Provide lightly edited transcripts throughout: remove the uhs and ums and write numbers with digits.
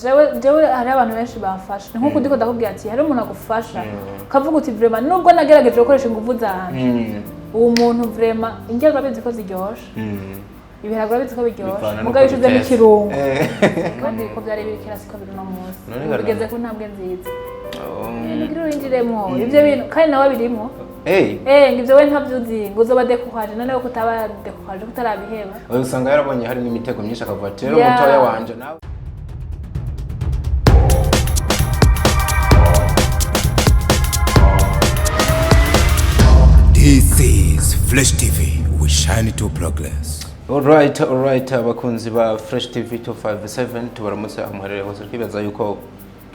Jewe hariho abantu benshi bamfasha. Ni nk'uko ndiko ndakubwira ati hari umuntu agufasha ukavuga uti vraiment, nubwo nagerageje gukoresha ingufu zanje, uwo muntu vraiment, indya urabizi ko ziryoshe, ibiharage urabizi ko biryoshe, Bivana mugabo n'uko bishizemo bitetse. ikirungo. Kandi uko byari biri kera siko biri uno munsi. None Ubu ga bigeze ku ntambwe nziza. Oh. Ibintu ugira urinjiremwo ivyo bintu, kandi nawe birimo. Hey, ngo ivyo we ntabyo uzi, ngo uzoba découragé. Noneho kutaba découragé, kutarabiheba. Oya, usanga yarabonye harimo imitego myinshi, akavuga ati rero mutoya wanje nawe. This is Fresh TV. We shine to progress. Alright, abakunzi ba Fresh TV 257, tubaramutse aho muherereye hose. Twibaza yuko,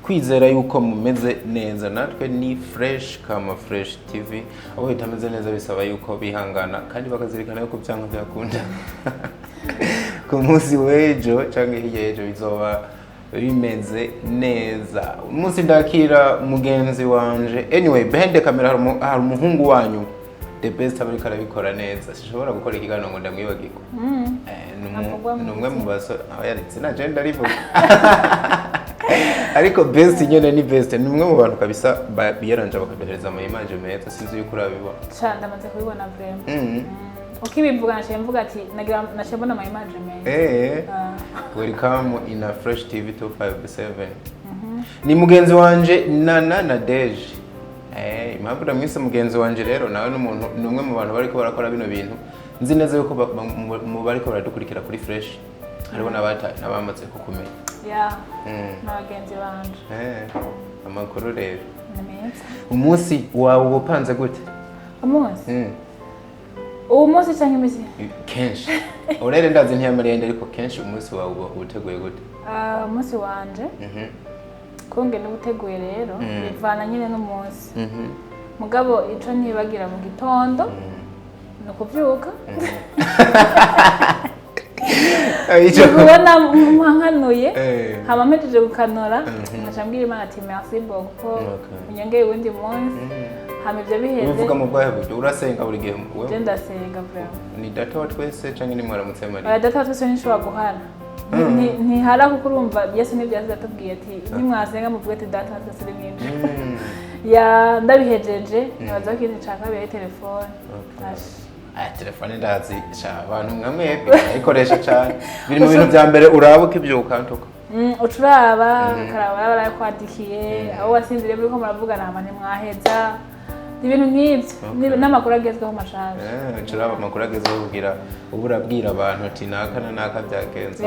twizera yuko mumeze neza, natwe ni fresh kama Fresh TV. Abo bitameze neza bisaba yuko bihangana kandi bakazirikana yuko byanka byakunda ku munsi w'ejo cyangwa hirya y'ejo bizoba bimeze neza. Umunsi ndakira mugenzi wanje. Anyway, behind the camera hari umuhungu wanyu the best, aba ariko arabikora neza. Sinshobora gukora ikiganiro ngo ndamwibagirwe. Avugwa mu Ni umwe mu izina. basore aho yaretse na je ndarivuga, ariko best nyene ni best. Ni umwe mu bantu kabisa biyaranja bakaduhereza ama image meza. Sinzi yuko urabibona. Ca ndamaze kubibona vraiment. Ukibivuga naciye mvuga ati nagira naciye mbona ama image meza. Welcome in a Fresh TV 257. Ni mugenzi wanje Nana Nadege. Impamvu ndamwise mugenzi wanje rero, nawe n'umuntu, ni umwe mu bantu bariko barakora bino bintu. Nzi neza yuko mu bariko baradukurikira kuri Fresh hariho n'abamaze kukumenya. Ya, n'abagenzi banje. Amakuru rero? Ni meza. Umunsi wawe uba upanze gute? Umunsi? Uwo munsi cyangwa imisi? Kenshi urere ndazi ntiyamariye, ariko kenshi umunsi wawe uba uteguye gute? Ah, umunsi wanje kunge n'ubuteguye rero bivana nyine n'umunsi. Mugabo ico ntibagira mu gitondo ni ukuvyuka, Ico ni ukubona nkanuye, hama mpejeje gukanura nkaca mbwira Imana ati merci beaucoup ko unyongeye uwundi munsi. Hama ivyo biheze. Ubivuga mu bwahe buryo? Urasenga buri gihe wewe? Je ndasenga vraiment. Ni data wa twese canke ni mwaramutse Mariya? Oya, data wa twese ntishobora guhara. Ntihara kuko urumva Yesu nibyo yasize atubwiye ati nimwasenga muvuge ati data wa twese uri mw'ijuru. Ya, ndabihejeje nibaza ko ikindi ca kabiri ari telefone. Ash. Aya telefone ndazi sha, abantu nka mwebwe barayikoresha cane. Biri mu bintu vya mbere uraba ukivyuka ntuka. Uca uraba, ukaraba barayakwandikiye, abo wasinziriye muriko muravugana hama ntimwaheza, ibintu nk'ivyo. N'amakuru agezweho mashasha. Uca uraba amakuru agezweho kugira uba urabwira abantu ati naka na naka byagenze.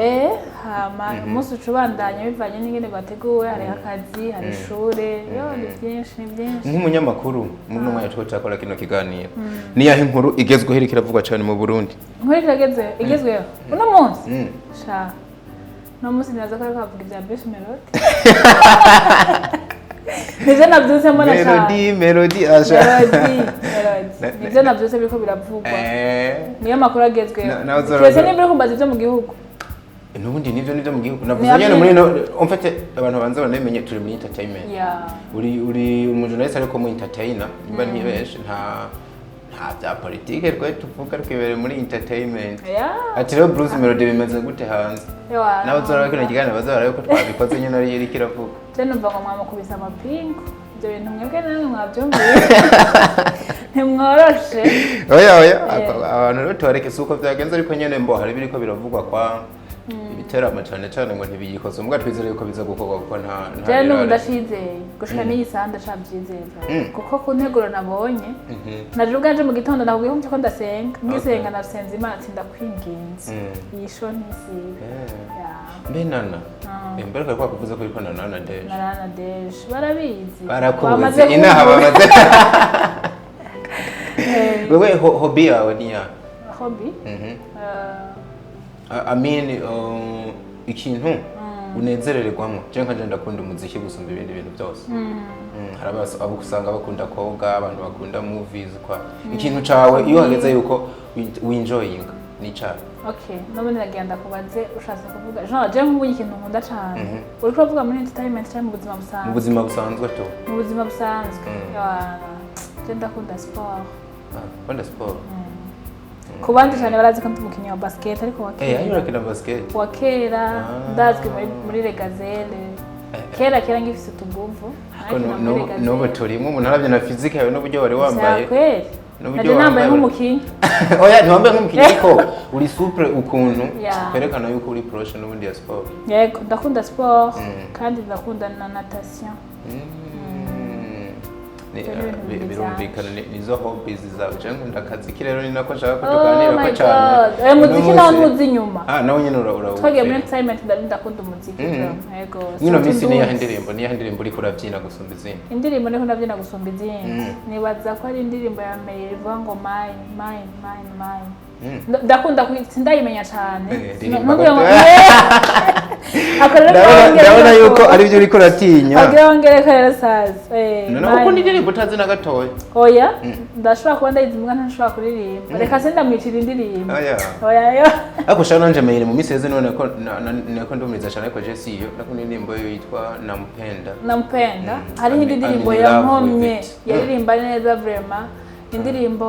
Hama umunsi uca ubandanya bivanye n'ingene bateguwe. Hariho akazi, hari ishure, yo ni byinshi, ni byinshi. Nk'umunyamakuru, muri uno mwanya turiko turakora kino kiganiro, niyaho inkuru igezweho iriko iravugwa cane mu Burundi? Inkuru irageze igezweho uno munsi? Mm. Sha, uno munsi nibaza ko ariko bavuga ibya Bruce Melody. Nivyo navyutse mbona cane. Melody, Melody asha. Melody, Melody, nivyo navyutse biriko biravugwa. Niyo makuru agezweho. Nawe Kiretse nimba uri kumbaza ivyo mu gihugu. Nubundi nivyo mu gihugu navuze Ni nyene muri no en fait abantu banza banamenye turi muri entertainment. Uri umujournaliste ariko mu entertainer, nimba ntibeshe, nta bya politike twe tuvuga, twibereye muri entertainment. Ati rero Bruce Melody bimeze gute hanze? Nawe uzoraba kino kiganiro bazabara yuko twabikoze nyene ari iriko iravuga. Je numva ngo mwamukubise amapingu. Ibyo bintu mwebwe namwe mwabyumvise, ntimworoshe. Oya, oya, abantu rero tubareke. Si uko byagenze, ariko nyene mbo hari biriko biravugwa kwa ibiteramo cane cane ngo ntibiyikoze, mbwa twizere yuko biza gukorwa kuko nta Jewe n'ubu birare. ndacizeye gushika n'iyi saha, ndacabyizeye kuko ku nteguro nabonye naje ubwanje mu gitondo nakubwiye ko ndasenga, ngisenga nasenze Imana ati ndakwinginze iyi show ntisibe. Ya. Mbe Nana, mbere ko kuvuze ko uriko Nana na Deje. Na Nana Deje barabizi. Barakuzi. Bamaze Inaha kumva. bamaze. Wewe hobby yawe ni ya Hobby? I mean, ikintu unezerererwamo. Je nka je ndakunda umuziki gusumba ibindi bintu byose. Hari abo usanga bakunda koga, abantu bakunda movies. Kwa ikintu cawe iyo hageze yuko winjoyinga ni cawe? Okay, none nagira ndakubaze, ushatse kuvuga genre je nk'ubu ikintu nkunda cane, uriko uravuga muri entertainment cyangwa mu buzima Mu busanzwe? buzima busanzwe tu. Mu buzima busanzwe. Je ndakunda sport. Ah, ukunda sport. Ku bandi cyane barazi ko ndi umukinnyi wa basket, ariko wa Ayo kera. urakina basket? Wa kera. Ah. Ndazwi muri Les Gazelles. Kera kera ngifise utuguvu. Ko n'ubu turimo, umuntu arabye na physique yawe n'uburyo wari wambaye. Kweli. N'uburyo Naje nambaye wambaye. nk'umukinyi. Oya, ntiwambaye nk'umukinnyi, ariko uri souple ukuntu kwerekana yuko uri proche n'ubundi ya sport. Yego, ndakunda sport kandi ndakunda na natation. Ibyo ni ibintu bibiri. Birumvikana, nizo hobbies zawe. Je nkunda akazi ki rero, ni nako nshaka ko Oh tuganira ko my cyane. God. Muziki Uno nawo munsi- ntuzi inyuma. Ah, nawe nyine ura Twagiye muri entertainment, ndakunda umuziki. Yego. Mwino Surtout minsi niyahe nduzi. ndirimbo, niyahe ndirimbo uriko urabyina gusumba izindi? Indirimbo niko ndabyina gusumba izindi, nibaza ko ari indirimbo ya mbere ivuga ngo "mine, mine, mine, mine". Ndakunda sindayimenya cyane. Ririmba Ntubwire ngo gato. Ako rero Ndabona yuko aribyo uriko uratinya. Agira wongere ko rero sazi. Noneho Mine. ukunda indirimbo utazi na gatoya? Oya, ndashobora kuba ndayizi mbwa ntashobora kuririmba. Reka sindamwicira indirimbo. Oya. Oya yo. Ariko shaka nanje Meire mu minsi iheze, none ko nako ndumviriza cyane, ariko je siyo nakunda indirimbo yo yitwa "Nampenda". Nampenda. Hariho indi I'm ndirimbo in love with yankomye, it. yaririmba neza vraiment. Indirimbo,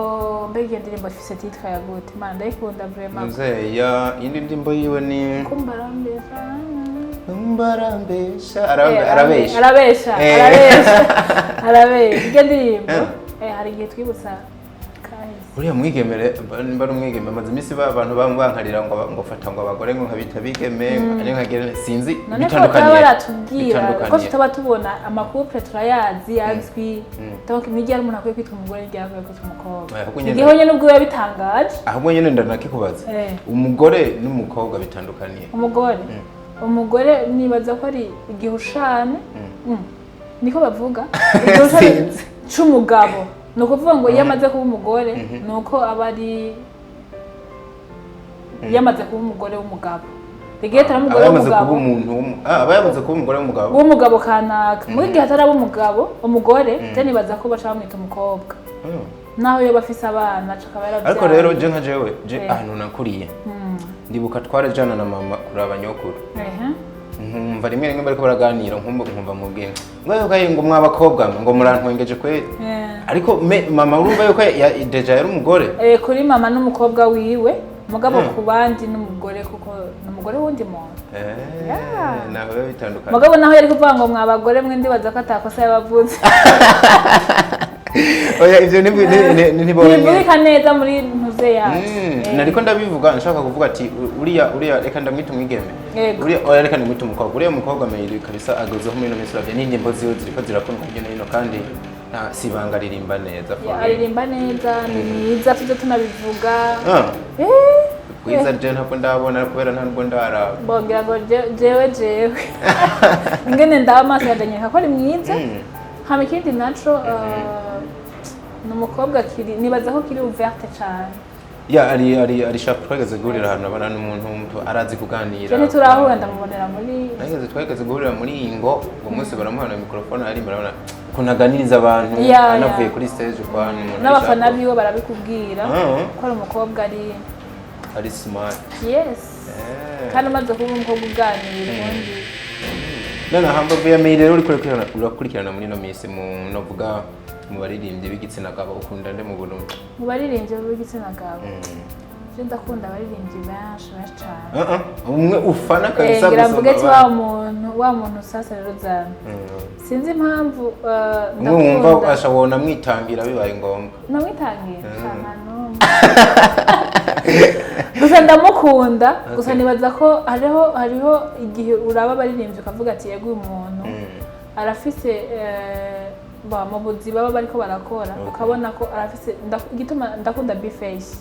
mbega iyo ndirimbo ifise titre ya gute? Mana, ndayikunda vraiment. Muzeya, iyindi ndirimbo yiwe ni Kumbarambesha. Mbarambesha, arabesha. Arabesha. Arabesha, arabesha. Iyo ndirimbo hari igihe twibutsa kahise. Uriya mwigemere, nimba ari umwigeme, amaze iminsi abantu bankarira ngo fata ngo abagore ngo nkabita bigeme, ari nkagira sinzi. None ko bataba Bitandukaniye. baratubwira ko Bitandukaniye. tutaba tubona ama couple turayazi azwi. Donc n'igihe ari umuntu akwiye kwitwa umugore, n'igihe akwiye kwitwa umukobwa. Ahubwo nyene- Igihe nyene ubwo biba bitangaje. Ahubwo nyine ndanakikubaza, umugore n'umukobwa bitandukaniye? Umugore nibaza ko ari igihushane. Niko bavuga, igihushane Sinzi. c'umugabo. Ni ukuvuga ngo iyo amaze kuba umugore, ni uko aba ari yamaze kuba umugore w'umugabo, rigahita Aba umugore yamaze kuba w'umugabo. umuntu aba yamaze kuba umugore w'umugabo. W'umugabo kanaka. Muri gihe ataraba umugabo, umugore, je nibaza ko baca bamwita umukobwa, naho yoba afise abana akaba yaravyaye. Ariko rero je nka jewe, je ahantu nakuriye, ndibuka twarajana na mama kuraba nyokuru, nkumva rimwe rimwe bariko baraganira, nkumva mubwiye ngo yuko ngo mw'abakobwa mwe, ngo murantwengeje kweli. Ariko mama urumva yuko déjà yari umugore. Kuri mama n'umukobwa wiwe, mugabo ku bandi n'umugore, kuko ni umugore w'undi muntu. Naho biba bitandukanye. Mugabo naho yari kuvuga ngo mwabagore mwe, ndibaza ko atakosa yabavuze. Oya, ivyo ntibonye. Ntibivugika neza muri ntuze yacu. Nariko ndabivuga nshaka kuvuga ati uriya reka ndamwita umwigeme. Yego. Uriya, oya, reka ndamwita umukobwa. Uriya mukobwa Meiri kabisa agezeho muri ino minsi, uravye n'indirimbo ziwe ziriko zirakundwa hirya no hino, kandi nta sibanga aririmba neza for Ya, real. aririmba neza, ni mwiza, tujye tunabivuga. Bwiza je ntabwo ndabona, kubera nta nubwo ndaraba. Mbongira ngo jewe ingene ndaba amaso yanjye anyereka ko ari mwiza. Hama ikindi naco, ni umukobwa kiri, nibaza ko kiri ouverte cane. Ya, ari sharp. Twageze guhurira ahantu, abana n'umuntu muto arazi kuganira. Je ntiturahura, ndamubonera muri Twageze guhurira muri iyi ngo uwo munsi baramuhana mikrofone ari imbere, urabona ukuntu aganiriza abantu, anavuye kuri stage kwa ni umuntu ari N'abafana sharp. biwe barabikubwira ko ari umukobwa ari ari smart. Yes. Kandi umaze kuba umukobwa uganira ubundi. None hambavu ya Meiri rero uriko urakurikirana muri ino minsi, mu novuga mu baririmbyi b'igitsina gabo, ukunda nde mu Burundi? Mu baririmbyi b'igitsina gabo, je ndakunda abaririmbyi benshi benshi cane. Ah, ah, umwe ufana kabisa Ngira gusumba mvuge ati wa abandi. muntu, wa muntu sasa rero zana, sinzi impamvu, Umwe wumva ndakunda. asha wona mwitangira bibaye ngombwa. Namwitangira shana n'umwe gusa, ndamukunda gusa. Nibaza ko hariho igihe uraba abaririmbyi ukavuga ati yego, uyu muntu arafise, ba mu buzi baba bariko barakora, ukabona ko arafise. Igituma ndakunda B-Face.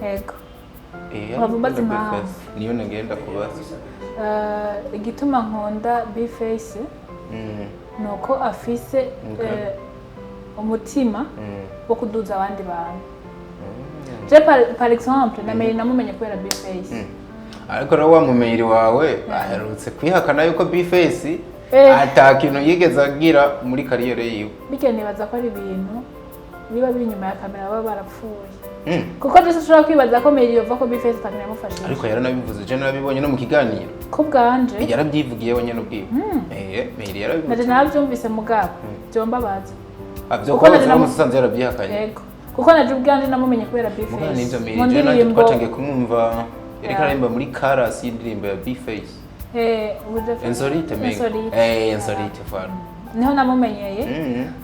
Yego. Waba umbaza ndakunda impamvu? B-Face. Niyo nagenda kubaza. Igituma nkunda B-Face ni uko afise umutima wo kuduza abandi bantu. Je par exemple na Meiri namumenye kubera B-Face. Ariko rero wa mumeyiri wawe aherutse kwihakana yuko B-Face ata kintu yigeze agira muri carrière yiwe. Bityo nibaza ko ari ibintu biba biri inyuma ya kamera, baba barapfuye, kuko byose ushobora kwibaza ko Meiri yova ko B-Face atakintu yamufashije. Ariko yaranabivuze, je narabibonye no mu kiganiro. Ko bwanje Yarabyivugiye we nyene ubwiwe. Meiri yarabivuze. Naje narabyumvise, mugabo byombabaza. Ah, vyo Kuko kubaza naje namusanze yarabyihakanye. Yego, kuko naje ubwanje namumenye kubera Mugabo B-Face nivyo Meiri, mu je nanjye ndirimbo. twatangiye kumwumva yariko Yeah. aririmba muri chorus y'indirimbo ya B-Face. Buja Flavor. Insolite menga. Insolite. Insolite, voilà. Niho namumenyeye.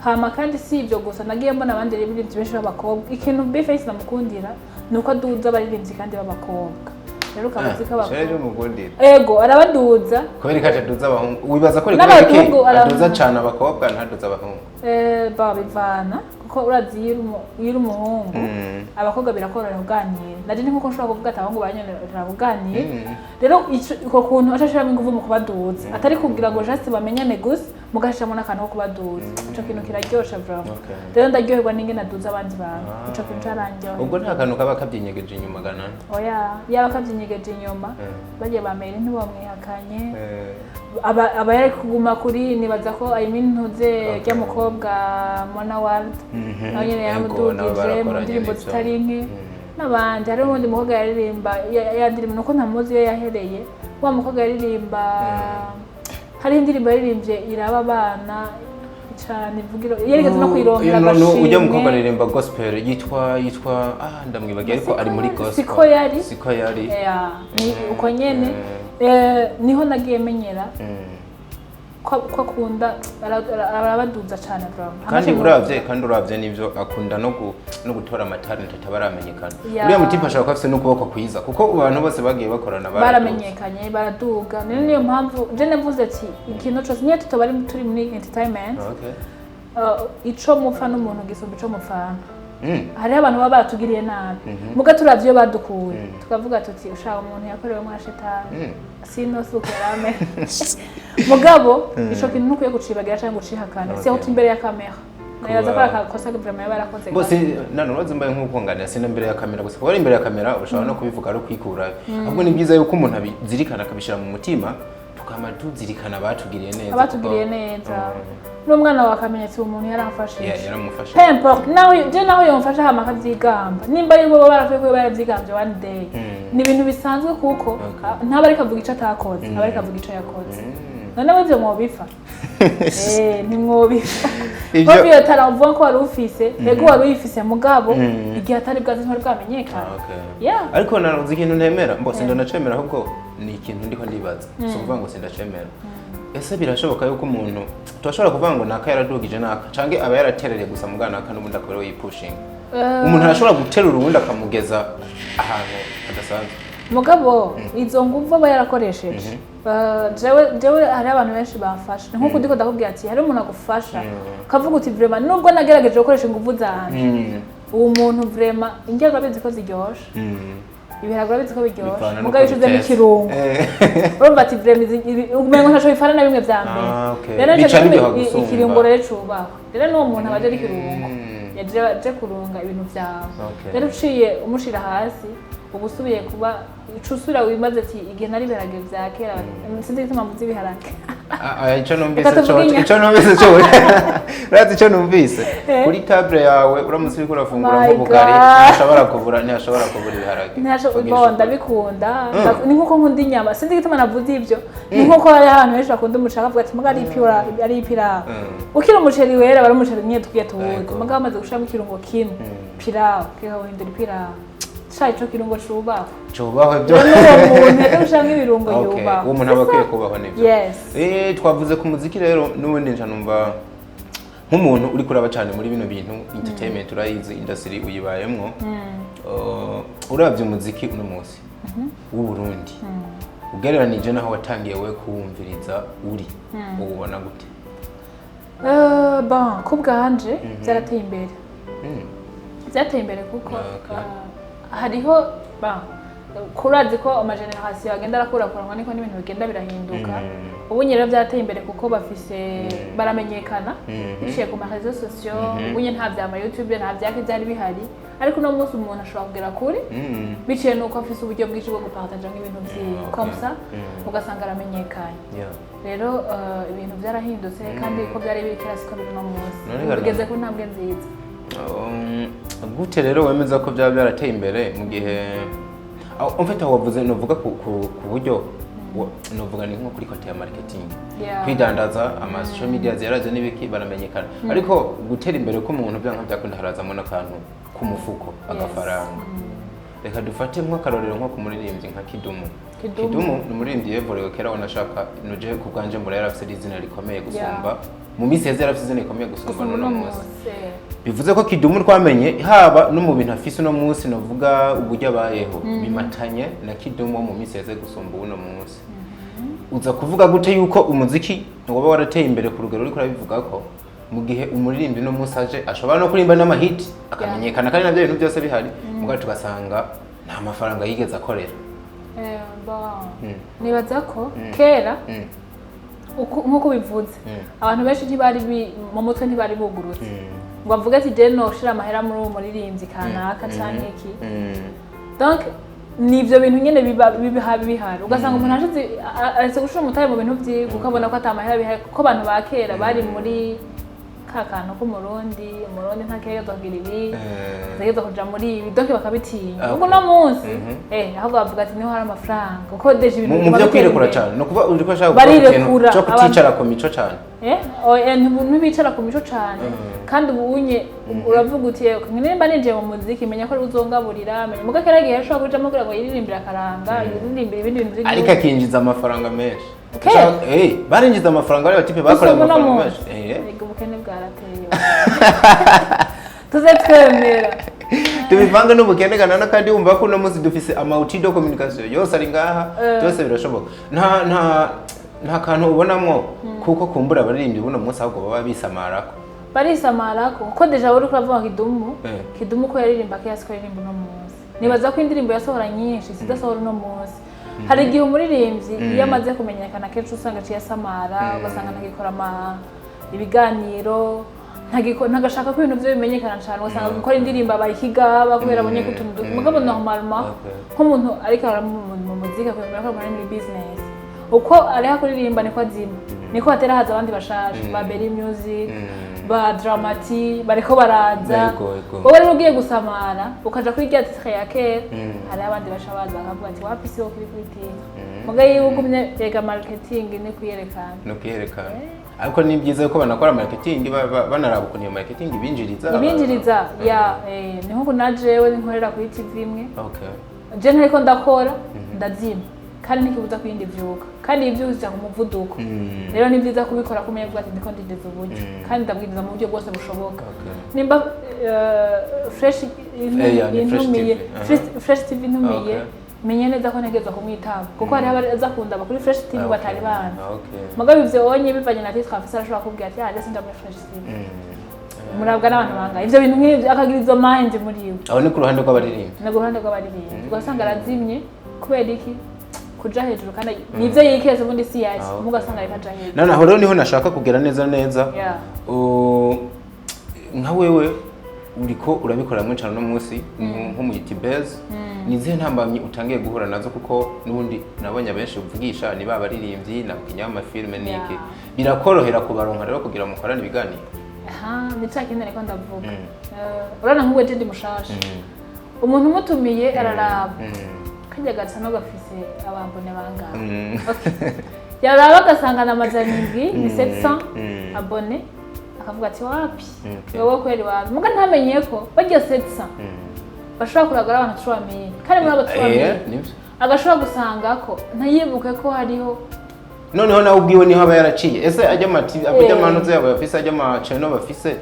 Hama kandi si ibyo gusa, nagiye mbona abandi baririmbyi benshi b'abakobwa. Ikintu B-Face namukundira ni uko aduza abaririmbyi kandi b'abakobwa. Rero ukaba uzi ko Shara abakobwa ryo mukundira. Ego, arabaduza. Kubera ko ataduza abahungu, wibaza ko ari kubera iki? N'abahungu Aduza cane abakobwa, ntaduza abahungu. Babivana kuko urazi iyo uri umuhungu, abakobwa birakorohera kuganira. Naje ni nkuko nshobora kuvuga ati abahungu baranyorohera kuganira. Rero uko kuntu aca ashiramo inguvu mu kubaduza, atari kugira ngo just bamenyane gusa, mugashiramo n'akantu ko kubaduza, ico kintu kiraryosha vraiment. Rero ndaryoherwa n'ingene aduza abandi bantu, ico kintu carandyohera. Ubwo nta kantu kaba kabyinyegeje inyuma ganana? Oya, yaba kabyinyegeje inyuma, bagiye bamera ntibamwihakanye. Aba yari kuguma kuri, nibaza ko, I mean, ntuze rya mukobwa Mona World, nawe nyene Ego, nabo yaramudugije mu barakoranye ndirimbo n'ivyo. zitari nke n'abandi. Hari n'uwundi mukobwa yaririmba ya ndirimbo, nuko ntamuzi iyo yahereye. Wa mukobwa yaririmba, hariho indirimbo yaririmbye iraba abana cane, ivugira, yarigeze no kwironkera Ujya mukobwa agashimwe. aririmba gospel, yitwa ndamwibagiye, ariko ari muri gospel. Siko yari. Siko yari. Yeah, ni uko nyene. Niho nagiye menyera ko akunda arabaduza cane vraiment. Kandi uravye nivyo akunda no gutora amatalent atabaramenyekana. Uriya mutipe ashobora kuba afise n'ukuboko kwiza, kuko abantu bose bagiye bakorana baraduze. Baramenyekanye, baraduga. Rero niyo mpamvu je navuze ati ikintu cose niyo tutaba ari turi muri entertainment, ico mupfa n'umuntu gisumba ico mupfana. Hariho abantu baba baratugiriye nabi, muga turavye iyo badukuye tukavuga tuti ushaka umuntu yakorewe mwa shetani, sino suko yarame. Mugabo ico kintu ntukwiye gucibagira canke gucihakana, si aho imbere ya kamera. Nibaza ko ari akakosa vraiment yaba yarakoze. Bose none urazi mbaye nk'ukunganira, sino imbere ya kamera gusa, kuba ari imbere ya kamera ushobora no kubivuga ari ukwikura. Ahubwo ni byiza yuko umuntu abizirikana, akabishyira mu mutima, tukama tuzirikana abatugiriye neza. Abatugiriye neza, n'umwana wawe akamenya ati uwo muntu yaramfashije. Yeah, yaramufashije. Peu importe naho je naho yomfasha hama akavyigamba, nimba ari bo barapfuye kuba baravyigambye one day, ni ibintu bisanzwe kuko ntaba ariko avuga ico atakoze, aba ariko avuga ico yakoze. None ivyo mwobipfa? Ntimwobipfa. Kuko iyo taravuga ko wari ufise, ego wari uyifise, mugabo igihe atari bwazi ntwari bwamenyekana. Yeah. Ariko naruzi ikintu ntemera, mbo sindanacemera, ahubwo ni ikintu ndiko ndibaza, si ukuvuga ngo sindacemera. Ese birashoboka yuko umuntu turashobora kuvuga ngo naka yaradugije naka, canke aba yaraterereye gusa mugana naka, n'ubundi akaba ariwe yipushinga? Umuntu arashobora guterura uwundi akamugeza ahantu hadasanzwe. Mugabo izo nguvu aba yarakoresheje. Jewe hariho abantu benshi bamfasha. Ni nkuko ndiko ndakubwira ati hari umuntu agufasha ukavuga uti vraiment nubwo nagerageje gukoresha inguvu zanje, uwo muntu vraiment indya urabizi ko ziryoshe, ibiharage urabizi ko biryoshe, Bivana mugabo n'uko iyo ushizemo bitetse. ikirungo, urumva ati vraiment umengo ntaco bifana na bimwe vya mbere. Ah, okay. Rero nico Bica gituma biryoha gusumba. ikirungo rero cubahwa. Rero n'uwo muntu aba aje ari ikirungo, yaje aje kurunga ibintu vyawe. Rero uciye umushira hasi, uba usubiye kuba ico usubira wimaze ati igihe nari ibiharage vya kera. Sinzi igituma mvuze ibiharage. Ah, ah, ico numvise Reka tuvuge ico numvise co, urazi ico numvise, kuri table yawe uramutse uriko urafungura My nk'ubugari, God. ntihashobora kubura ibiharage. Vugisha Bon, ukuri. ndabikunda. Ni nkuko nkunda inyama. Sinzi igituma navuze ibyo. Ni nkuko hariho abantu benshi bakunda umuceri, bakavuga ati muga ari ipira, ari ipirawu. Ukiri umuceri wera bari umuceri nyine tugiye tuwuzi, muga bamaze gushiramo ikirungo kimwe pilawu kikawuhindura ipirawu. Sha, ico kirungo cubahwa. Cubahwe byo. Rero n'uwo muntu yaje gushiramo ibirungo yubahwa. Uwo muntu aba akwiye kubahwa, nibyo. Yes. Twavuze ku muziki rero, n'ubundi nca numva nk'umuntu uri kuraba cyane muri bino bintu entertainment, urayizi industry uyibayemwo. Uravye umuziki uno munsi w'u Burundi ugereranije naho watangiye we kuwumviriza, uri uwubona gute? Bon, ku bwanje byarateye imbere. Byateye imbere kuko hariho, bon, kurazi ko amageneration agenda arakurakuranwa, niko n'ibintu bigenda birahinduka. Ubu nyine rero byateye imbere kuko bafise baramenyekana biciye ku ma réseaux sociaux. Ubu nyine nta bya ma YouTube, nta byake byari bihari, ariko uno munsi umuntu ashobora kugera kure biciye nuko afise uburyo bwinshi bwo gupartager nk'ibintu vyiwe, comme ça ugasanga aramenyekanye. Rero ibintu byarahindutse, kandi uko byari biri kera siko biri uno munsi. None Ubu bigeze ku ntambwe nziza. Gute rero wemeza ko byaba byarateye imbere mu gihe aho en fait aho wavuze novuga ku buryo novuga ni nko kuri côté ya marketing, kwidandaza, ama social media yaraje n'ibiki, baramenyekana, ariko gutera imbere k'umuntu byanka byakunda harazamo n'akantu k'umufuko, agafaranga. Reka dufate nk'akarorero nko ku muririmbyi nka Kidumu. Kidumu. Kidumu ni umuririmbyi yevorewe kera, wanashaka nuje ku bwanje mbona yari afise izina rikomeye gusumba, mu minsi yeze yari afise izina rikomeye gusumba gusumba n'uno uno munsi. Munsi. Bivuze ko Kidumu twamenye, haba no mu bintu afise uno munsi, novuga uburyo abayeho bimatanye na Kidumu wo mu minsi yeze gusumba uno munsi. Uza kuvuga gute yuko umuziki woba warateye imbere ku rugero uriko urabivuga ko, mu gihe umuririmbyi uno munsi aje ashobora no kuririmba n'amahiti akamenyekana, kandi nabyo bintu byose bihari, mugabo tugasanga nta mafaranga yigeze akorera? Bon. Nibaza ko kera, nk'uko bivuze, abantu benshi ntibari mu mutwe ntibari bugurutse ngo bavuge ati je noshira amahera muri uwo muririmbyi kanaka canke iki. Donc ni ivyo bintu nyene biba biba bihari, ugasanga umuntu ashize aretse gushira umutahe mu bintu vyiwe kuko abona ko ata mahera bihari, kuko abantu ba kera bari muri ka kantu k'Umurundi, Umurundi ntakegerezwa kugira ibi, ategerezwa kuja muri ibi, donc bakabitinya. Ubwo uno munsi ahubwo bavuga ati niho hari amafaranga, kuko déjà ibintu mu biguma byo bitera kwirekura imbere. cyane, ni ukuvuga uriko ushaka kuvuga ku kintu Barirekura, cyo kuticara ku mico cyane. Ntibicara ku mico cane, kandi ubu unye uravuga uti "Yewe, nimba ninjiye mu muziki, menya ko ari uzongaburira, menya." Muga kera gihe yashobora kujamo kugira ngo yiririmbire akaranga, yiririmbire ibindi bintu Ariko vy'igihugu. akinjiza amafaranga menshi. Kera? Barinjiza amafaranga, bari batipe bakoreye Gusumba uno amafaranga munsi. menshi. Erega ubukene bwarateye, tuze twemera. Tubivange n'ubukene kanana, kandi wumva ko uno munsi dufise ama outils de communication yose ari ngaha, byose birashoboka. Nta kantu ubonamwo kuko kumbura abaririmbyi buno munsi ahubwo baba bisamarako? Barisamarako, kuko déjà uri kuravuga Kidumu. Kidumu ko yaririmba kera siko yaririmba uno munsi. Nibaza ko indirimbo yasohora nyinshi zidasohora uno munsi. Hari igihe umuririmbyi iyo amaze kumenyekana kenshi usanga aciye asamara, ugasanga ntagikora ibiganiro, ntagashaka ko ibintu bye bimenyekana cyane, ugasanga gukora indirimbo abaye ikigaba kubera abonye ko utuntu mugabo normalement nk'umuntu ariko ara mu muzika, kubera ko ari muri business, uko ariho kuririmba niko azima, niko hatera haza abandi bashaje, ba Berry Music, ba Dramati bariko baraza. Yego. Wowe rero ugiye gusamara ukaja kuri rya titre ya kera, hariho abandi baca baza bakavuga ati wapi, si wo kuri kuri titre. Muga iyo ugumye rega, marketing ni kuyerekana. No kwiyerekana, ariko ni byiza ko banakora marketing, banaraba ukuntu iyo marketing ibinjiriza. Ibinjiriza ya ni nkuko na jewe nkorera kuri TV imwe. Je ntariko ndakora ndazima, kandi ntikibuza kuyindi vyuka, kandi ivyuka ku muvuduko. Rero ni byiza kubikora kumenya uvuga ati ndiko ndinjiza uburyo, kandi ndabwinjiza mu buryo bwose bushoboka. Nimba Fresh Yeah, ni Fresh intumiye, TV. Aha. Fresh TV intumiye, menye neza ko ntegerezwa kumwitaba, kuko hariho abaza kundaba kuri Fresh TV batari banzi. Mugabo ivyo onye bivanye na titre afise, arashobora kubwira ati ah, sinja muri Fresh TV, murabwa n'abantu bangahe, ivyo bintu nk'ivyo, akagira izo mind muri we. Aho ni ku ruhande rw'abaririmbyi. Ni uruhande rw'abaririmbyi, ugasanga arazimye kubera iki? Kuja hejuru, kandi nivyo yikeza ubundi si yari. Mugasanga ariko aja hejuru. Noneho rero niho nashaka kugera neza neza. Nka wewe uriko urabikoramo cyane uno munsi nk'umuyitibezi, ni izihe ntambamyi utangiye guhura nazo? Kuko n'ubundi nabonye abenshi uvugisha ni ba baririmbyi nabakinnyi b'amafilime n'iki. Birakorohera kubaronka rero kugira mukorane ibiganiro? Aha ni ca kindi ariko ndavuga. Urabona nk'ubwo je ndi mushasha, umuntu umutumiye araraba karya gacano gafise aba abonnés bangahe. Okay. Yaraba agasanga na 700, ni 700 abonnés, akavuga ati wapi, wowe kweri wapi. Muga ntamenye ko barya 700 bashobora kuragura abantu 3000, kandi muri abo 3000 Nibyo. agashobora gusanga ko ntayibuke ko hariho. Noneho nawe ubwiwe niho aba yaraciye, ese ajya amati ajya amanuze yabo bafise, ajya amacano bafise,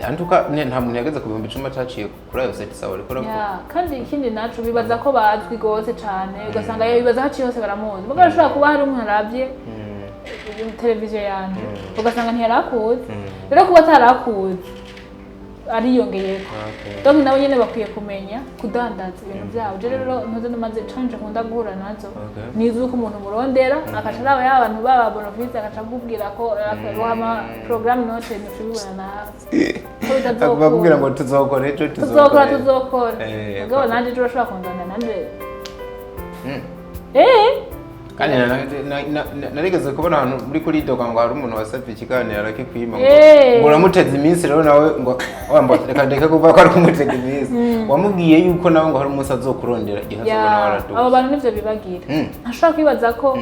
antuka nta muntu yageze ku 10,000 ataciye kuri ayo seti sawa ariko uravuga. Ya, kandi ikindi naco bibaza ko bazwi gose cane, ugasanga bibaza ko aciye hose baramuzi, mugabo ashobora kuba hari umuntu aravye televiziyo yanje ugasanga ntiyarakuzi. Rero kuba atarakuzi ariyongeyeko. Donc nabo nyene bakwiye kumenya kudandaza ibintu vyabo. Je rero ntuze namaze challenge nkunda guhura nazo, ni izuko umuntu murondera akaca araba ya bantu baba bonofise, agaca akubwira ko akaguha ama programme note ntitubibona nawe ko bitazokunda. Bakubwira ngo tuzokora ejo. Tuzokora, tuzokora. Mugabo nanje ejo urashobora kundonda nanje. Kandi narigeze kubona ahantu muri kuridoga ngo hari umuntu wasabye ikiganiro arakikwima, ngo ngo uramuteza iminsi. Rero nawe ngo wamba reka ndeke kuvuga ko ari kumutega iminsi, wamubwiye yuko nawe ngo hari umunsi azokurondera igihe azobona Ya, abo waraduze. bantu nivyo bibagira. Ntashobora kwibaza ko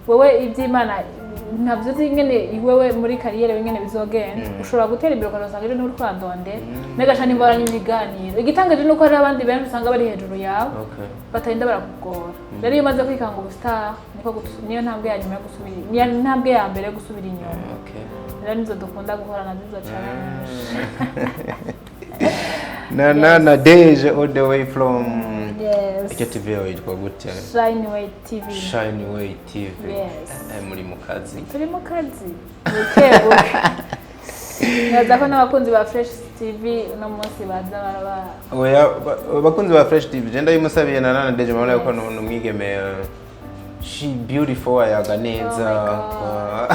wowe iby'Imana Ntabyo uzi ingene iwewe muri carrière ingene bizogenda. Ushobora gutera imbere ukazasanga ejo niwe uriko uradondera, mbega ca nimba waranywa ibiganiro. Igitangaje ni uko hari abandi benshi usanga bari hejuru yawe batarinda barakugora. Rero iyo umaze kwikanga ubustar, niko niyo ntambwe ya nyuma yo gusubira, niyo ntambwe ya mbere yo gusubira inyuma. Rero nizo dukunda guhora nazo, izo challenge. Na Deje all the way from Yes. Icyo TV yawe yitwa gute? Shineway TV. Shineway TV. Yes. Muri mu kazi. Turi mu kazi buke buke. Nibaza ko n'abakunzi ba Fresh TV uno munsi baza baraba. Oya, abakunzi ba Fresh TV, je ndayimusabiye na Deje, murabona yuko ni umwigeme, she beautiful, ayaga neza. Oh.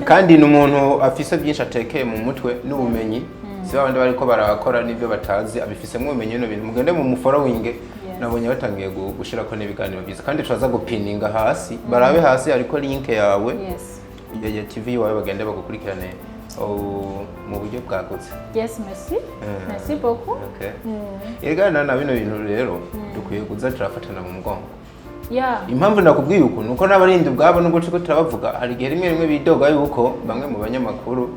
Kandi ni umuntu afise byinshi atekeye mu mutwe n'ubumenyi, si babandi bariko barakora n'ibyo batazi, abifisemo ubumenyi. Bino bintu mugende mu mufollowing. Nabonye batangiye gushirako n'ibiganiro byiza, kandi turaza gupininga hasi, barabe hasi hariko link yawe ya TV wawe, bagende bagukurikirane, oh, mu buryo bwagutse. Yes, merci, merci beaucoup. Okay. Erega na bino bintu rero dukwiye kuza turafatana mu mugongo. Impamvu nakubwiye uku nuko n'abarinzi ubwabo, nubwo turiko turabavuga, hari igihe rimwe rimwe bidoga yuko bamwe mu banyamakuru,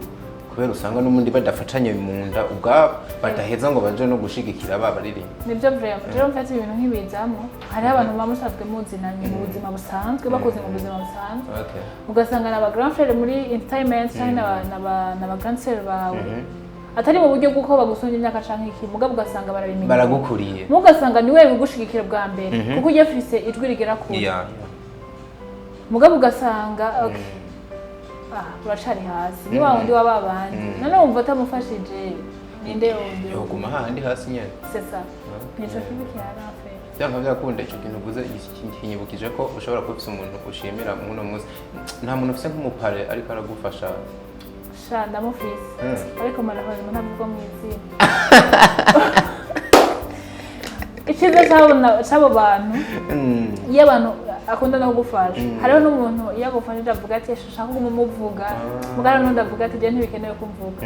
kubera usanga n'ubundi badafatanye mu nda ubwabo, badaheza ngo baje no gushigikira ba baririmba. Nibyo vraiment. Rero mfite ibintu nk'ibizamo, hariho abantu muba musanzwe muzinanye mu buzima busanzwe, bakoze mu buzima busanzwe, ugasanga ni aba grand frère muri entertainment cyangwa n'aba grand sœur bawe, atari mu buryo bw'uko bagusonja imyaka canke iki, mugabo ugasanga barabimenya. Baragukuriye. Mugasanga ni wewe ugushigikira bwa mbere, kuko ujya ufise ijwi rigera kure. Mugabo ugasanga okay, ah, uracari hasi, ni wa wundi wa babandi. None wumva utamufashije, ninde wundi? Yoguma hahandi hasi nyene. C'est ça, nico kibi kihari en fait. Byanga byakunda, ico kintu uvuze kinyibukije ko ushobora kuba ufise umuntu ushimira muno munsi. Nta muntu ufise nk'umupare ariko aragufasha? Sha, ndamufise, ariko malheureusement ntabwo mu izina. Icyiza c'abo bantu, iyo abantu akunda no kugufasha, hariho n'umuntu iyo agufashije avuga ati shaka kuguma umuvuga, mugabo n'undi avuga ati je ntibikenewe kumvuga,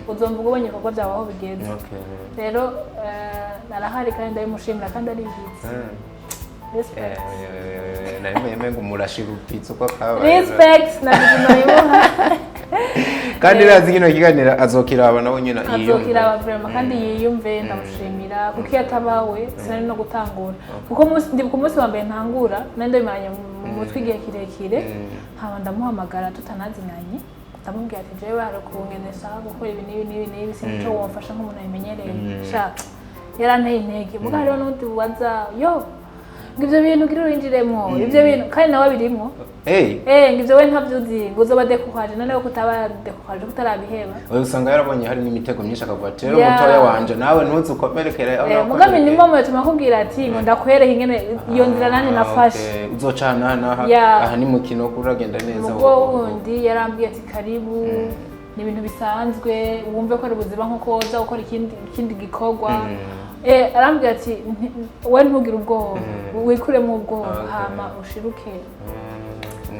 uzomvuga ubonye ibikorwa byawe aho bigeze. Rero arahari kandi ndabimushimira kandi aribitse. Respect. Nari mengo murashira upitse uko kabaye. Respect na bizima bimuha. Kandi urazi kino kiganiro azokiraba nawe nyine yiyumve. Azokiraba vraiment kandi yiyumve. Ndamushimira kuko iyo atabawe sinari no gutangura, kuko ndibuka umunsi wa mbere ntangura nari ndabimaranye mu mutwe igihe kirekire. Hama ndamuhamagara tutanazinanye, ndamubwira ati jewe hari ukuntu nshaka gukora ibi n'ibi n'ibi n'ibi, sinzi ico womfasha nk'umuntu abimenyereye. Sha, yaranteye intege. Muga hariho n'undi waza yo ngo ivyo bintu ugira urinjiremwo ivyo bintu, kandi nawe abirimwo. Hey. Eh, ngo ivyo we ntabyo uzi, ngo uzoba découragé. Noneho kutaba découragé, kutarabiheba. Oya, usanga yarabonye hari n'imitego myinshi, akavuga ati rero mutoya wanje, nawe ntuzi ukomerekere aho Muga nakomerekeye. minimum yatuma akubwira ati ngo ndakwereke ingene iyo nzira nanjye nafashe. Okay. Uzocana aha, aha ni mukino uragenda neza. Mugo wundi yarambwiye ati karibu, ni ibintu bisanzwe, wumve ko ari ubuzima nkuko woza gukora ikindi gikorwa. Arambwira ati we ntugire ubwoba, wikuremo ubwoba, hama ushiruke.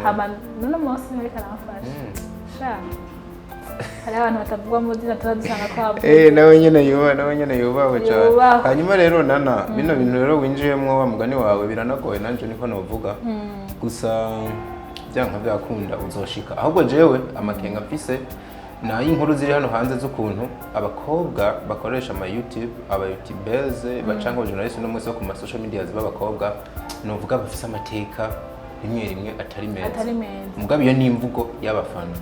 Hama none munsi ariko aramfasha. Sha, hariho abantu batavugwa mu zina tuba dusanga twavuze. Eh, nawe nyene yubaha, nawe nyene yubahwe cyane. Yubahwe. Hanyuma rero nana, bino bintu rero winjiyemwo, wa mugani wawe, biranagoye, nanje niko novuga. Gusa byanka byakunda uzoshika. Ahubwo jewe amakenga mfise ni ay'inkuru ziri hano hanze z'ukuntu abakobwa bakoresha ama YouTube, aba youtubers bacanga aba journaliste no munsi bo ku ma social media b'abakobwa, novuga bafise amateka rimwe rimwe atari meza. Atari meza. Mugabo iyo ni imvugo y'abafana.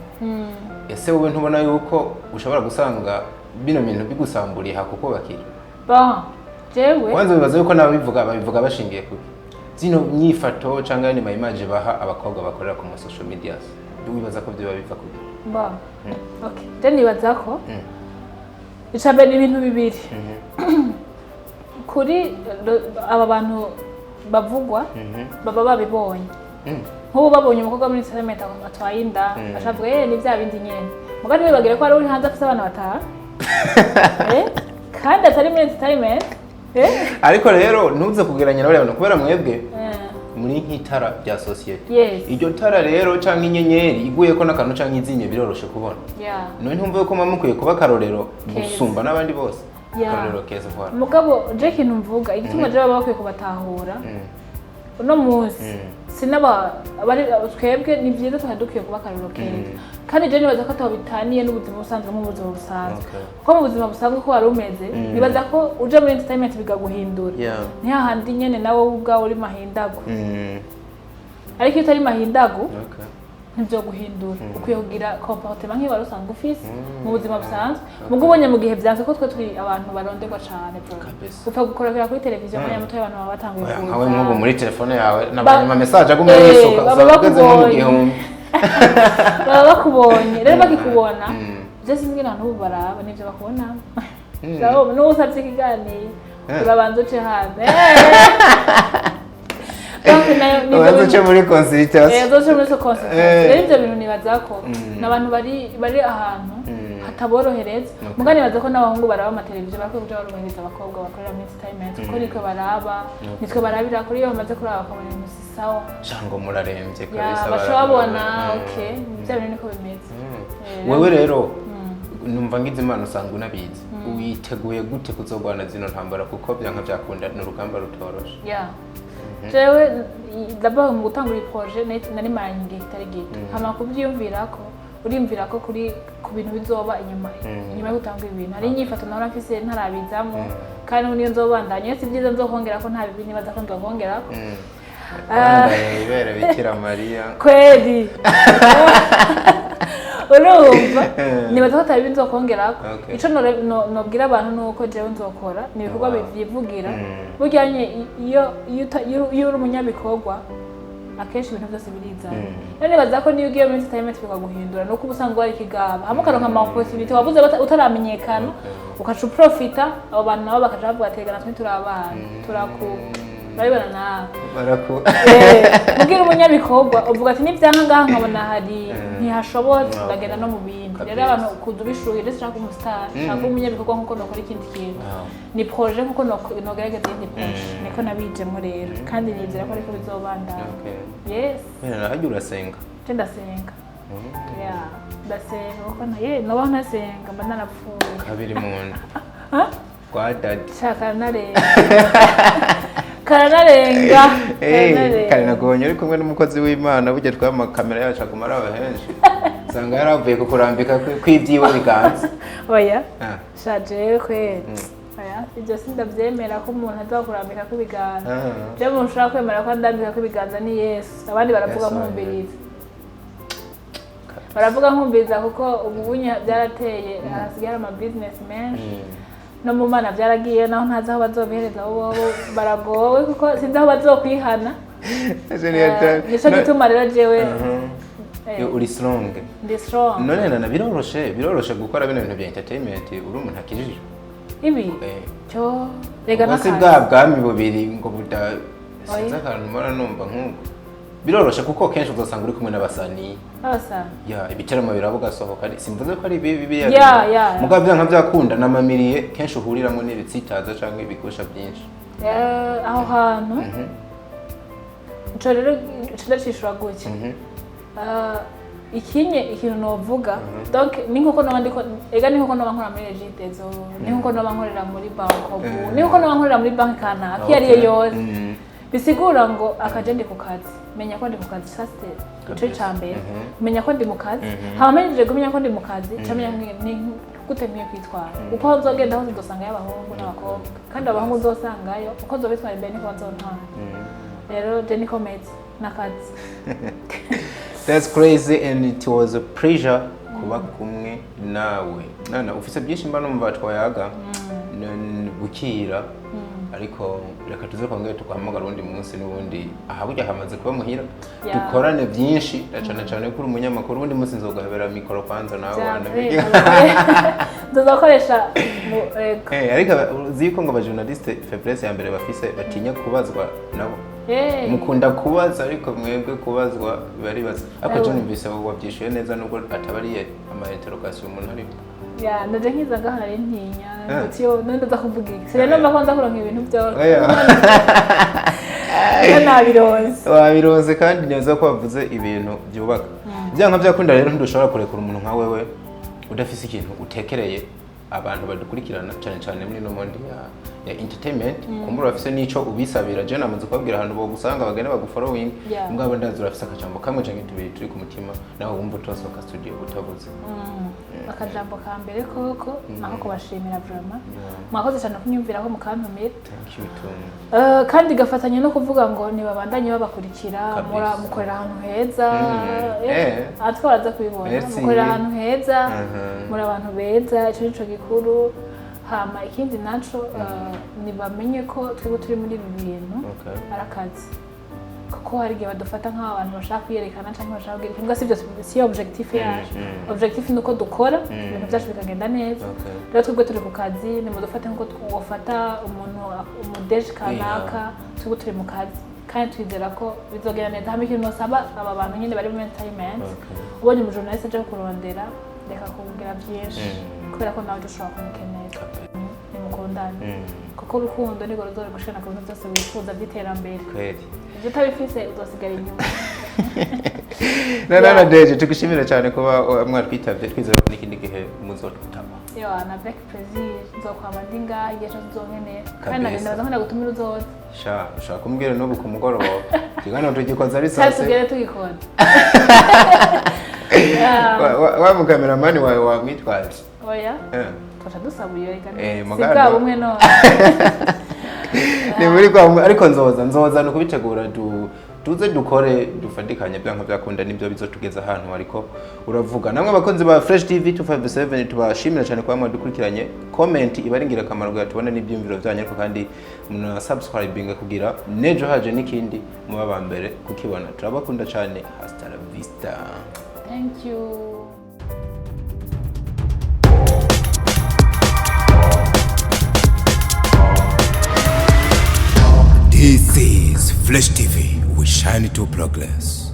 Ese wowe ntubona yuko ushobora gusanga bino bintu bigusamburiye hakukubakira? Bon, jewe Kwanza bibaza yuko n'ababivuga babivuga bashingiye kuki? Zino nyifato cyangwa ayandi ma image baha abakobwa bakorera ku ma social medias, wibaza ko byo biva kuki? Bon, okay, je nibaza ko icambere ni ibintu bibiri kuri aba bantu bavugwa baba babibonye. Nk'ubu babonye umukobwa muri entertainment atwaye inda, ashavuga eh ni bya bindi nyene. Muga ntibibagire ko hari uri hanze afise abana batanu, kandi atari muri entertainment. Ariko rero ntuze kugeranya n'abariya bantu, kubera mwebwe muri nk'itara rya sosiyete. Iryo tara rero cyangwa inyenyeri iguyeko n'akantu cyangwa izimye, biroroshe kubona. None ntumve ko muba mukwiye kuba akarorero Keza. gusumba n'abandi bose? Akarorero keza, voilà. Mugabo je ikintu mvuga, igituma je baba bakwiye kubatahura, Uno munsi sinaba abari twebwe, ni byiza, twari dukwiye kuba akarorero keza, kandi je nibaza ko ataho bitaniye n'ubuzima busanzwe. Mu buzima busanzwe, kuko mu buzima busanzwe uko wari umeze, nibaza ko uje muri entertainment bikaguhindura. Ni hahandi nyene nawe ubwawe uri mahindago, ariko iyo utari mahindago ntibyo guhindura. Ukwiye kugira comportement nk'iyo wari usanzwe ufise mu buzima busanzwe. Mugo ubonye mu gihe vyanse ko twe turi abantu baronderwa cane, bro. Upfa gukorokera kuri televiziyo umwanya muto, abantu baba batanguye Oya, kuza. nkawe nk'ubu muri telefone yawe nabonye ama message aguma yisuka, baba usanga ugeze nko mu bakubonye. 1000. Baba bakubonye rero, bakikubona byo sinzi ingene abantu ubu baraba nivyo bakubona. N'ubu usavye ikiganiro, urabanza uce hanze. Donc nayo nivyo Ubanza uce muri consultation. Uzoce muri consultation. Rero ivyo bintu nibaza ko n'abantu bari ahantu hataborohereza. Muga nibaza ko n'abahungu baraba amateleviziyo bakwiye kuja barubahiriza abakobwa bakorera muri entertainment, kuko nitwe baraba, nitwe barabira kuri. Iyo bamaze kuraba bakabona ibintu si sawa. Shango murarembye Ya, kabisa. baca babona. Okay, bya bintu niko bimeze. Wewe rero numva ngize Imana usanga unabizi, witeguye gute kuzogwana zino ntambara? Kuko byanka byakunda ni urugamba rutoroshe. Ya, jewe d'abord mu gutangura iyi projet nari maranye igihe kitari gito, hama kuvyiyumvirako, uriyumvira ko kuri ku bintu bizoba inyuma yo gutangura ibintu. Hari inyifato nahora mfise ntarabizamo, kandi n'ubu niyo nzobandanya. Si byiza nzokongera ko nta bibi nibaza ko nzokongerako. Wambaye ibere Bikira Mariya. Kweli, urumva, nibaza ko atari bibi nzokongerako. Ico nobwira abantu ni uko jewe nzokora ni ibikorwa vyivugira. Burya nye iyo uri umunyabikorwa, akenshi ibintu byose birizana. Rero nibaza ko niyo ugiye muri entertainment bikaguhindura, nuko uba usanzwe wari ikigaba, hamwe ukaronka ama opportunity wabuze utaramenyekana, ukaca uprofita. Abo bantu nabo bakaca bavuga ati: "Rega natwe turi abana, turaku urabibona nawe." Baraku Mubwira umunyabikorwa uvuga ati: "Nibyanka ngaha nkabona hari ntihashobotse, ndagenda no mu bindi." Rero abantu kuza ubishuye, ndetse ushaka umustar, ushaka umunyabikorwa nkuko nokora ikindi kintu, ni projet nkuko nogerageza iyindi projet, niko nabijemo rero, kandi nizera ko ariko bizobandanya. Yes. Mena nahajya urasenga? Je ndasenga, ya, ndasenga, kuko ye nobaho ntasenga mba narapfuye. Kabiri mu nda kwa daddy. Sha, karanarenga, karanarenga, karanarenga. Kare nagubonye uri kumwe n'umukozi w'Imana. Burya twa amakamera yacu aguma araba henshi, usanga yaravuye kukurambika kw'ibyiwe biganza. Oya. Ah. Sha, jewe kweli, oya, ibyo sindabyemera ko umuntu aza kurambika kw'ibiganza. Ibyo umuntu ushobora kwemera ko andambika kw'ibiganza ni Yesu. Abandi baravuga Yesu. nkumviriza, baravuga nkumviriza, kuko ubu bunya byarateye, hasigaye hari ama business menshi. No mu Mana byaragiye, naho ntazi aho bazobihereza. Bo bobo baragowe, kuko sinzi aho bazokwihana. Nico gituma rero jewe Uri strong. Ndi strong. None nana biroroshe gukora bino bintu bya entertainment uri umuntu akijije? Ibi cyo rega Ubwo si n'akazi. bwa bwami bubiri ngo buda sinzi Oya. akantu mpora numva nk'uko biroroshe, kuko kenshi uzasanga uri kumwe n'abasanii. Abasa. Ya, ibiteramo biraba ugasohoka. Simvuze ko ari bibi biriya bintu. Mugabo byanka byakunda n'amamiriye kenshi uhuriramo n'ibitsitaza cyangwa ibigusha byinshi. Aho hantu ico rero ico ndacishura gutya. Ikinye ikintu novuga, donc ni nkuko noba ndiko, ega ni nkuko noba nkora muri Regideso, ni nkuko noba nkorera muri Bancobu, ni nkuko noba nkorera muri banki kanaka iyo ariyo yose. Bisigura ngo akaje ndi ku kazi, menya ko ndi ku kazi. Ça c'est ico ca mbere, menya ko ndi mu kazi. Hama mejeje kumenya ko ndi mu kazi, ca menya ni gute nkwiye kwitwara, uko aho nzogenda hose nzosangayo abahungu n'abakobwa, kandi abahungu nzosangayo uko nzobitwara imbere niko bazontwara. Rero je niko meze n'akazi. That's crazy and it was a pleasure kuba kumwe nawe. Nana, ufise byinshi mba numva twayaga bukira, ariko reka tuze kongere tuguhamagara uwundi munsi n'ubundi. Aha burya hamaze kuba muhira. Dukorane byinshi, na cane cane ko uri umunyamakuru. Uwundi munsi nzogahebera mikoro kwanza nawe wanabige. Tuzakoresha ego. Ariko uzi yuko ngo abajournaliste faiblesse ya mbere bafise, batinya kubazwa nabo. Mukunda kubaza, ariko mwebwe kubazwa biba ari ibibazo. Ariko Ewe. je numvise wabyishuye neza, nubwo ataba ari ama interrogation umuntu arimo. Ya, ndaje nkiza ngaho nari ntinya uti: "Yo, none ndaza kuvuga iki?" Sinari numva ko nza kuronka ibintu byose. Oya. Iyo nabironse. Wabironze, kandi neza ko wavuze ibintu byubaka. Byanka byakunda rero ntidushobora kurekura umuntu nka wewe udafise ikintu utekereye. Abantu badukurikirana cyane cyane muri no monde ya entertainment, kumbura urafise n'ico ubisabira. Je namaze kubabwira ahantu bogusanga, bagenda bagufollowing. Mugabo ndazi urafise akajambo kamwe canke tubiri turi ku mutima, nawe wumva utasohoka studio utabuze. Akajambo ka mbere koko nako kubashimira, vraiment mwakoze cyane kunyumviraho mukantumira. Thank you too. Kandi gafatanya no kuvuga ngo ntibabandanye babakurikira. Kabisa. Mukorera ahantu heza. Aha twaraza kubibona. Merci. Mukorera ahantu heza, muri abantu beza, ico nico gikuru. Hama ikindi naco, nibamenye ko twebwe turi muri ibi bintu ari akazi, kuko hari igihe badufata nk'aho abantu bashaka kwiyerekana cyangwa bashaka kugira ikintu, sibyo, si yo objectif yacu. Objectif ni uko dukora ibintu byacu bikagenda neza. Rero twebwe turi ku kazi, nimudufate nk'uko twofata umuntu umudeje kanaka. Twebwe turi mu kazi kandi twizera ko bizogenda neza. Hama ikintu nosaba aba bantu nyine bari muri entertainment, ubonye umujournaliste aje kurondera, reka kugira byinshi, kubera ko nawe ushobora kumukenera. Nimukundane, kuko urukundo nirwo ruzogushikana ku bintu byose wifuza by'iterambere. Ibyo utabifise uzosigara inyuma. Na Deje, tugushimire cyane kuba mwatwitabye. Twizera ko n'ikindi gihe muzotwitaba. Yewe, na avec plaisir, nzokwama ndi ngaha igihe cyose uzonkenera, kandi Kabisa. nagenda baza gutumira uzoza. Sha, ushaka kumbwira n'ubu ku mugoroba, ikiganiro tugikoza ari Kandi saa sita. tugere tugikora. Wa mukameramani wawe wamwitwaje? Oya, tuca dusaba iyo, reka si bwa bumwe none. Ni muri kwa, ariko nzoza ni ukubitegura, tuze dukore dufatikanye, byanka byakunda nibyo bizotugeza ahantu. Ariko uravuga namwe abakunzi ba Fresh TV 257, tubashimira cyane kuba mwadukurikiranye. Comment iba ari ingirakamaro kugira tubone n'ibyumviro byanyu, ariko kandi muna subscribing kugira nejo haje n'ikindi muba ba mbere kukibona. Turabakunda cyane, hasta la vista. Thank you. This is Fresh TV. We shine to progress.